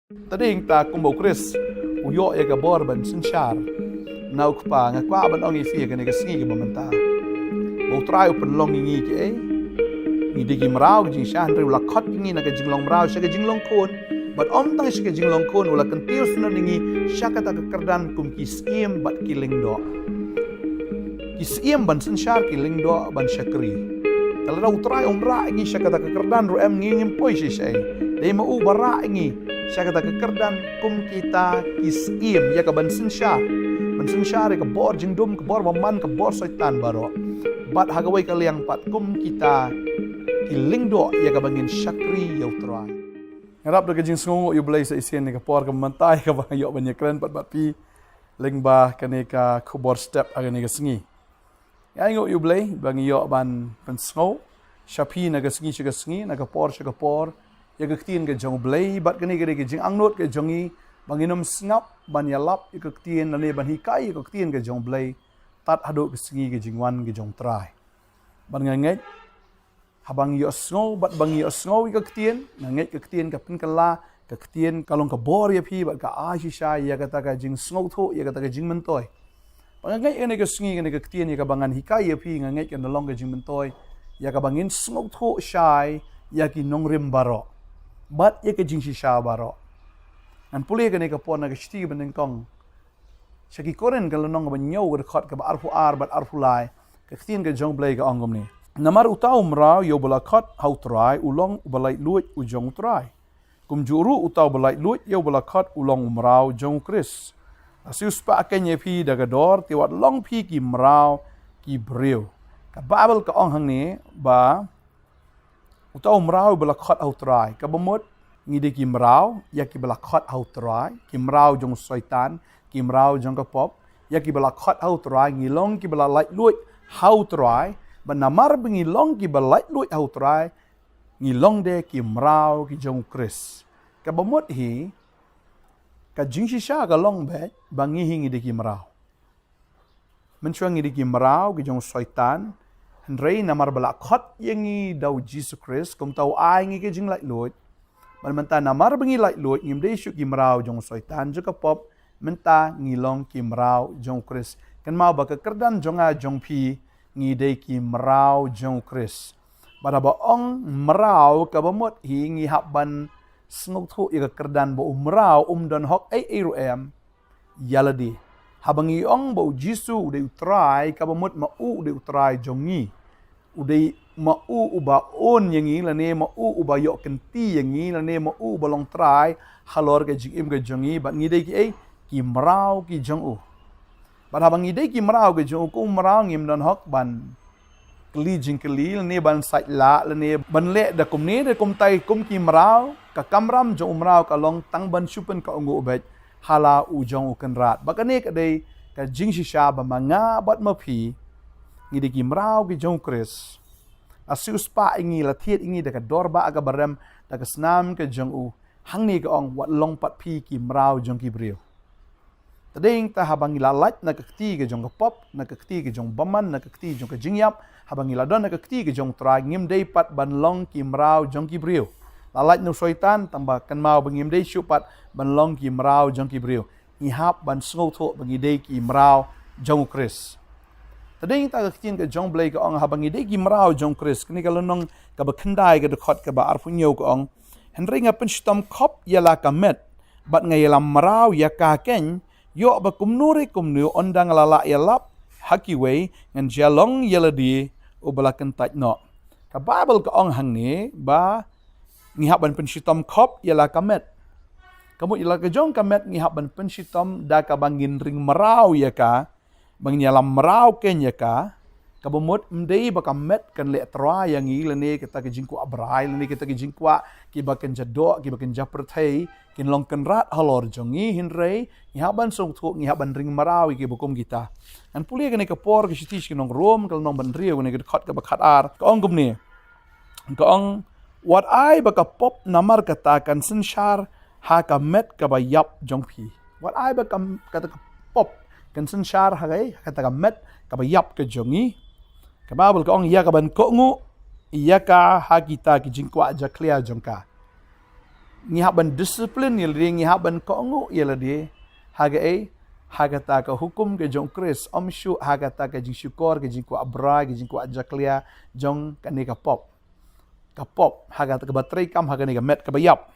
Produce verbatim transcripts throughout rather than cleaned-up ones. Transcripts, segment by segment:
Tadei ta kumba u Khrist u ïoh ïa ka bor ban synshar na u Kpa. Nga kwah ban ong ïa phi ïa kane ka sngi kaba mynta, ba u Trai u pynlong ïa ngi ki ei, ngi dei ki mraw ka jingshisha, hynrei u la khot ïa ngi na ka jinglong mraw sha ka jinglong khun. Bad ym tang sha ka jinglong khun, u la kyntiew sngewbha ïa ngi sha kata ka kyrdan kum ki syiem bad ki lyngdoh. Ki syiem ban synshar, ki lyngdoh ban shakri. Te lada u Trai um rah ïa ngi sha kata ka kyrdan ruh em, ngi ngim poi shisha. Dei ma u ba rah ïa ngi sha kata ka kyrdan kum kita ki syiem ïa ka ban synshar. Ban synshar ïa ka bor jingdum, ka bor bymman, ka bor Soitan baroh. Bad ha kawei ka liang pat kum kita ki lyngdoh ïa ka ba ngin shakri ïa u Trai. Nga rap da ka jingsngew ïa u Blei sa shisien ïa ka por kaba mynta ïa kaba nga ïoh ban ïakren pat bad phi lyngba kane ka khubor step ha kane ka sngi. Nga ainguh ïa u Blei ba ngi ïoh ban pynsngew sha phi na ka sngi sha ka sngi, na ka por sha ka por, ïa ka ktien ka jong u Blei. Bad kane ka dei ka jingangnud ka jong ngi ba ngin ym sngap ban ïalap ïa ka ktien lane ban hikai ïa ka ktien ka jong u Blei tad haduh ka sngi ka jingwan ka jong u Trai. Bad nga ngeit haba ngi ïohsngew, bad ba ngi ïohsngew ïa ka ktien, nga ngeit ka ktien ka pynkylla, ka ktien ka long ka bor ïa phi bad ka ai shisha ïa kata ka jingsngewthuh, ïa kata ka jingmyntoi. Ba nga ngeit kane ka sngi, kane ka ktien ïa kaba ngan hikai ïa phi, nga ngeit kan da long ka jingmyntoi ïa kaba ngin sngewthuh shai ïa ki nongrim baroh bad ïa ka jingshisha baroh. Ngan pule kane ka por na ka shithi kaba nyngkong sha ki Korinth ka lynnong kaba hynñiew, ka dkhot kaba arphew ar bad arphew lai. Ka ktien ka jong u Blei ka ong kumne: Namar uta u mraw ïa uba la khot ha u Trai u long uba laitluid u jong u Trai. Kumjuh ruh uta uba laitluid ïa uba la khot u long u mraw jong u Khrist. La siewspah kein ïa phi da ka dor, te wat long phi ki mraw ki briew. Ka Baibl ka ong hangne ba uta u mraw uba la khot ha u Trai, kaba mut ngi dei ki mraw ïa kiba la khot ha u Trai, ki mraw jong u Soitan, ki mraw jong ka pop. Ïa kiba la khot ha u Trai, ngi long kiba la laitluid ha u Trai. Bad namar ba ngi long kiba laitluid ha u Trai, ngi long de ki mraw ki jong u Khrist. Kaba mut hi, ka jingshisha ka long beit ba ngi hi ngi dei ki mraw. Mynshuwa ngi dei ki mraw ki jong u Soitan, hynrei namar ba la khot ïa ngi da u Jisu Khrist, kumta u ai ngi ka jinglaitluid. Bad mynta namar ba ngi laitluid, ngim dei shuh ki mraw jong u Soitan, jong ka pop, mynta ngi long ki mraw jong u Khrist. Kynmaw ba ka kyrdan jong nga jong phi, ngi dei ki mraw jong u Khrist. Bad haba ong mraw, kaba mut hi ngi hap ban sngewthuh ïa ka kyrdan ba u mraw um don hok ei ei ruh em ïa lade. Haba ngi ong ba u Jisu u dei u Trai, kaba mut ma u u dei u Trai jong ngi. U dei ma u uba own ïa ngi, lane ma u uba ïoh kynti ïa ngi, lane ma u uba long Trai halor ka jingim ka jong ngi, bad ngi dei ki ei, ki mraw ki jong u. Bad haba ngi dei ki mraw ki jong u, kum u mraw ngim don hok ban kylli jingkylli, lane ban sait lah, lane ban leh da kumne da kumtai kum ki mraw. Ka kamram jong u mraw ka long tang ban shu pynkohnguh beit ha la u jong u Kynrad. Ba kane ka dei ka jingshisha ba ma nga bad ma phi, ngi dei ki mraw ki jong u Khrist. La siewspah ïa ngi, la thied ïa ngi da ka dor ba kaba rem, da ka snam ka jong u. Hangne ka ong wat long pat phi ki mraw jong ki briew. Tadei ta haba ngi la lait na ka kti ka jong ka pop, na ka kti ka jong bymman, na ka kti jong ka jingïap, haba ngi la don na ka kti ka jong u Trai, ngim dei pat ban long ki mraw jong ki briew. La lait na u Soitan, tangba kynmaw ba ngim dei shuh pat ban long ki mraw jong ki briew. Ngi hap ban sngewthuh ba ngi dei ki mraw jong u Khrist. Tadei ta ka ktien ka jong u Blei ka ong haba ngi dei ki mraw jong u Khrist, kane ka lynnong kaba khyndai ka dkhot kaba arphew hynñiew ka ong: Hynrei nga pynshitom khop ïa la ka met, bad nga ïalam mraw ïa ka kein, ïoh ba kumno re kumno ynda nga la lah ïalap ha kiwei, ngan jia long ïa lade uba la kyntait noh. Ka Baibl ka ong hangne ba ngi hap ban pynshitom khop ïa la ka met. Ka mut ïa la ka jong ka met ngi hap ban pynshitom da kaba ngin ring mraw ïa ka, ba ngin ïalam mraw kein ïa ka. Kaba mut ym dei ba ka met kan leh trai ïa ngi, lane kita ki jingkwah brai, lane kita ki jingkwah kiba kynja doh, kiba kynja pyrthei kin long kynrad halor jong ngi, hynrei ngi hap ban sngewthuh, ngi hap ban ring mraw ïa kiba kum kita. Ngan pule kane ka por ka shithi sha ki nong Rom, ka lynnong ba hynriew, kane ka dkhot kaba khatar, ka ong kumne: Ka ong, wat ai ba ka pop namar kata kan synshar ha ka met kaba ïap jong phi. Wat ai ba ka, kata ka pop kan synshar ha ka, kata ka met kaba ïap ka jong ngi. Ka Baibl ka ong ïa ka ban kohnguh ïa ka ha kita ki jingkwah jakhlia jong ka. ngi hap ban discipline ïa lade, ngi hap ban kohnguh ïa lade ha kaei? Ha kata ka hukum ka jong Khrist, ym shuh ha kata ka jingshukor, ka jingkwah brai, ka jingkwah jakhlia jong kane ka pop. Ka pop ha kata kaba treikam ha kane ka met kaba ïap.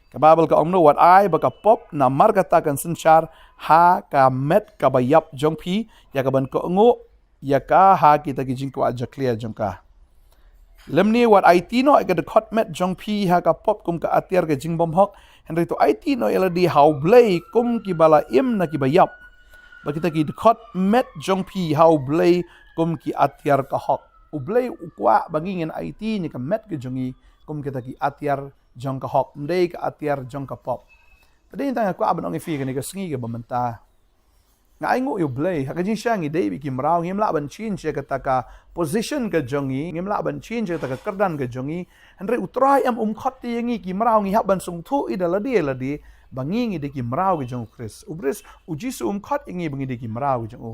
Ka Baibl ka ong kumno? Wat ai ba ka pop namar kata kan synshar ha ka met kaba ïap jong phi, ïa kaban kohnguh ïa ka ha kita ki jingkwah jakhlia jong ka. Lymne wat aiti noh ïa ka dkhot met jong phi ha ka pop kum ka atiar ka jingbymhok, hynrei to aiti noh ïa lade ha U Blei kum kiba la im na kiba ïap, bad kita ki dkhot met jong phi ha U Blei kum ki atiar ka hok. U Blei u kwah ba ngi ngin aiti ïa ka met ka jong ngi kum kita ki atiar jong ka hok, ym dei ka atiar jong ka pop. Te dei tang nga kwah ban ong ïa phi kane ka sngi kaba mynta, nga ainguh ïa U Blei, ha ka jingshisha ngi dei beit ki mraw, ngim lah ban change ïa kata ka position ka jong ngi, ngim lah ban change ïa kata ka kyrdan ka jong ngi. Hynrei U Trai em um khot ïa ngi ki mraw, ngi hap ban sngewthuh ïa da lade lade ba ngi ngi dei ki mraw ka jong U Khrist. U Khrist, U Jisu um khot ïa ngi ba ngi dei ki mraw ka jong u.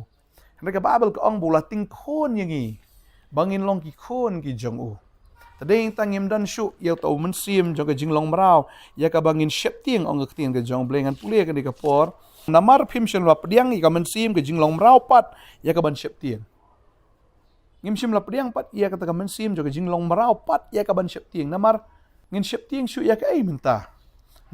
Hynrei ka Baibl ka ong ba u la tyngkhun ïa ngi ba ngin long ki khun ki jong u. Te dei tang ngim don shuh ïa uta u mynsiem jong ka jinglong mraw ïa kaba ngin sheptieng, ong ka ktien ka jong U Blei. Ngan pule kane ka por. Namar phim shym la pdiang ïa ka mynsiem ka jinglong mraw pat ïa kaban sheptieng. Ngim shym la pdiang pat ïa kata ka mynsiem jong ka jinglong mraw pat ïa kaban sheptieng. Namar ngin sheptieng shuh ïa kaei mynta?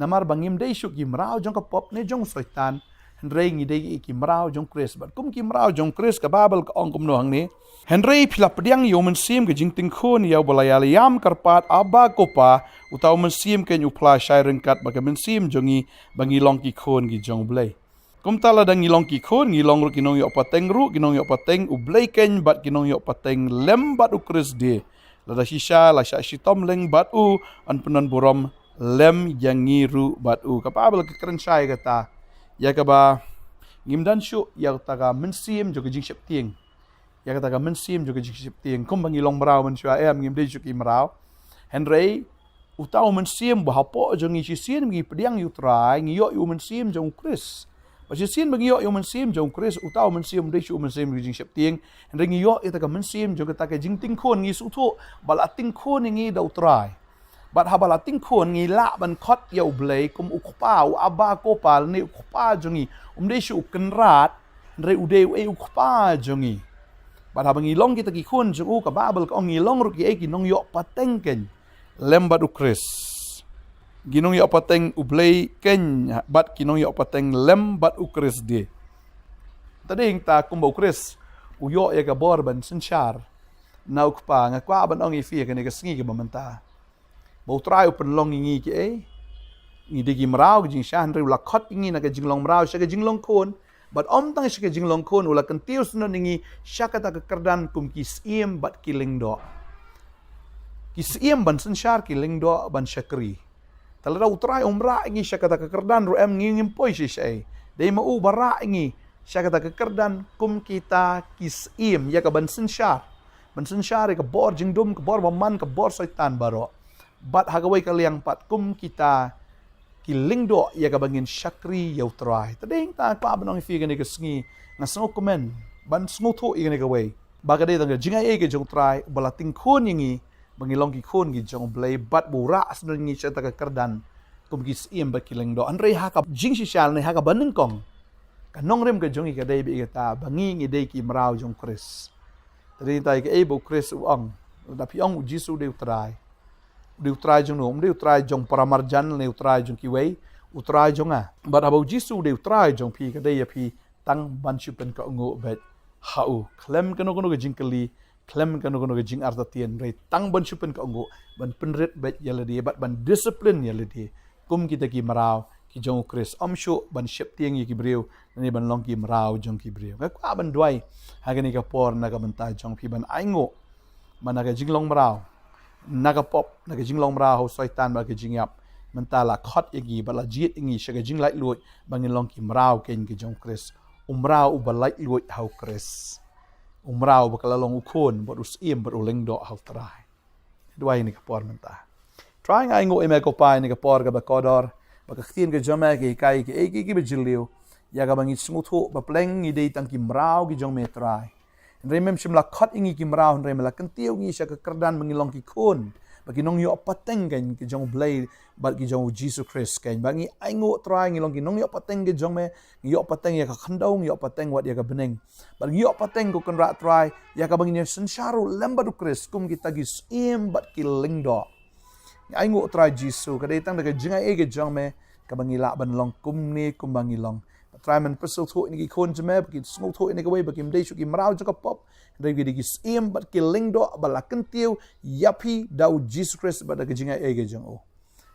Namar ba ngim dei shuh ki mraw jong ka pop ne jong u Soitan, hynrei ngi dei ki mraw jong Khrist. Bad kum ki mraw jong Khrist ka Baibl ka ong kumno hangne? Hynrei phi la pdiang ïa u mynsiem ka jingtyngkhun ïa uba la ïalam kyrpad, Abba, Ko Pa, uta u mynsiem keiñ u phla shai ryngkat bad ka mynsiem jong ngi ba ngi long ki khun ki jong U Blei. Kumta lada ngi long ki khun, ngi long ruh ki nongïoh pateng ruh, ki nongïoh pateng U Blei keiñ bad ki nongïoh pateng lem bad U Khrist de. Lada shisha la shah shitom lem bad u, yn pyndon burom lem ïa ngi ruh bad u. Ka Baibl ka kren shai kata ïa kaba ngim don shuh ïa kata ka mynsiem jong ka jingsheptieng. Ïa kata ka mynsiem jong ka jingsheptieng. Kumba ngi long mraw mynshuwa em, ngim dei shuh ki mraw. Hynrei uta u mynsiem ba hapoh jong ngi, shisien ba ngi pdiang ïa U Trai, ngi ïoh ïa u mynsiem jong U Khrist. Bad shisien ba ngi ïoh ïa u mynsiem jong U Khrist, uta u mynsiem um dei shuh u mynsiem jong ka jingsheptieng, hynrei ngi ïoh ïa kata ka mynsiem jong kata ka jingtyngkhun. Ngi sngewthuh ba la tyngkhun ïa ngi da U Trai. Bad haba la tyngkhun, ngi lah ban khot ïa U Blei kum U Kpa, u Abba, Ko Pa, lane U Kpa jong ngi. Um dei shuh u Kynrad, hynrei u dei uei? U Kpa jong ngi. Bad haba ngi long kita ki khun jong u, ka Baibl ka ong ngi long ruh kiei? Ki nongïoh pateng keiñ lem bad U Khrist. Ki nongïoh pateng U Blei keiñ bad ki nongïoh pateng lem bad U Khrist de. Te dei hangta kumba U Khrist u ïoh ïa ka bor ban synshar na U Kpa. Nga kwah ban ong ïa phi ïa kane ka sngi kaba mynta ba U Trai u pynlong ïa ngi kiei? Ngi dei ki mraw ka jingshisha, hynrei u la khot ïa ngi na ka jinglong mraw sha ka jinglong khun. Bad ym tang sha ka jinglong khun, u la kyntiew syndon ïa ngi sha kata ka kyrdan kum ki syiem bad ki lyngdoh. Ki syiem ban synshar, ki lyngdoh ban shakri. Te lada U Trai um rah ïa ngi sha kata ka kyrdan ruh em, ngi ngim poi shisha ei. Dei ma u ba rah ïa ngi sha kata ka kyrdan kum kita ki syiem ïa kaban synshar. Ban synshar ïa ka bor jingdum, ka bor bymman, ka bor Soitan baroh. Bad ha kawei ka liang pat kum kita ki lyngdoh ïa kaba ngin shakri ïa U Trai. Te dei hangta nga kwah ban ong ïa phi kane ka sngi, nga sngewkmen ban sngewthuh ïa kane kawei, ba ka dei tang ka jingaiei ka jong U Trai ba la tyngkhun ïa ngi ba ngi long ki khun ki jong U Blei, bad ba u rah syndon ïa ngi sha kata ka kyrdan kum ki syiem bad ki lyngdoh. Hynrei ha ka jingshisha ne ha kaba nyngkong, ka nongrim ka jong ngi ka dei beit kata ba ngi ngi dei ki mraw jong U Khrist. Te dei hangta ïa kaei ba U Khrist u ong. Lada phi ong U Jisu u dei U Trai, u dei U Trai jong no? Um dei U Trai jong para marjan lane U Trai jong kiwei, U Trai jong nga. Bad haba U Jisu u dei U Trai jong phi, ka dei ïa phi tang ban shu pynkohnguh beit ha u. Khlem kano kano ka jingkylli, khlem kano kano ka jingartatien, hynrei tang ban shu pynkohnguh, ban pynrit beit ïa lade bad ban discipline ïa lade kum kita ki mraw ki jong U Khrist. Ym shuh ban sheptieng ïa ki briew lane ban long ki mraw jong ki briew. Nga kwah ban duwai ha kane ka por na ka bynta jong phi, ban ainguh ba na ka jinglong mraw, na ka pop, na ka jinglong mraw ha u Soitan bad ka jingïap, mynta la khot ïa ngi bad la jied ïa ngi sha ka jinglaitluid ba ngin long ki mraw keiñ ki jong U Khrist. U mraw uba laitluid ha U Khrist. U mraw uba ka la long u khun bad u syiem bad u lyngdoh ha U Trai. Duwai ïa kane ka por mynta. Trai, nga ainguh ïa me ko Pa ïa kane ka por kaba kordor, ba ka ktien ka jong me ka hikai ïa kiei kiei kiba jylliew, ïa kaba ngi sngewthuh ba pleng ngi dei tang ki mraw ki jong me Trai. Hynrei mem shym la khot ïa ngi ki mraw, hynrei me la kyntiew ïa ngi sha ka kyrdan ba ngin long ki khun, Ba ki nongïoh pateng kein ki jong U Blei bad ki jong U Jisu Khrist kein. Ba ngi ainguh Trai ngi long ki nongïoh pateng ki jong me, ngi ïoh pateng ïa ka khyndew, ngi ïoh pateng wat ïa ka bneng. Bad ngi ïoh pateng ko Kynrad Trai ïa kaba ngin ïa synshar ruh lem bad U Khrist kum kita ki syiem bad ki lyngdoh. Ngi ainguh Trai Jisu, ka dei tang da ka jingaiei ka jong me kaba ngi lah ban long kumne kumba ngi long. Trai men pyrshah thuh ïa ki khun jong me ba ki sngewthuh ïa kawei ba kim dei shuh ki mraw jong ka pop. Hynrei ki dei ki syiem bad ki lyngdoh ba la kyntiew ïa phi da U Jisu Khrist bad da ka jingaiei ka jong u.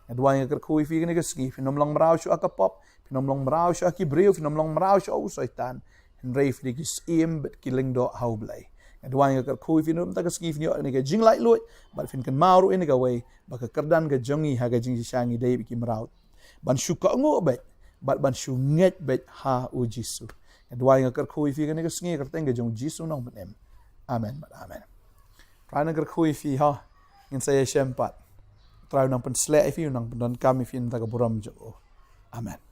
Nga duwai nga kyrkhu ïa phi kane ka sngi, phin ym long mraw shuh ha ka pop, phin ym long mraw shuh ha ki briew, phin ym long mraw shuh ha u Soitan. Hynrei phi dei ki syiem bad ki lyngdoh ha U Blei. Nga duwai nga kyrkhu ïa phi na kata ka sngi, phin ïoh ïa kane ka jinglaitluid bad phin kynmaw ruh ïa kane kawei ba ka kyrdan ka jong ngi ha ka jingshisha ngi dei bad ki mraw ban shu kohnguh beit bad ban shu ngeit beit ha U Jisu. Nga duwai nga kyrkhu ïa phi kane ka sngi ha ka kyrteng ka jong U Jisu Nongpynim. Amen bad amen. Trai un kyrkhu ïa phi ha. Ngin sa ïashem pat. Trai un pynshlur ïa phi, un pyndonkam ïa phi na ka bynta ka burom jong u. Amen.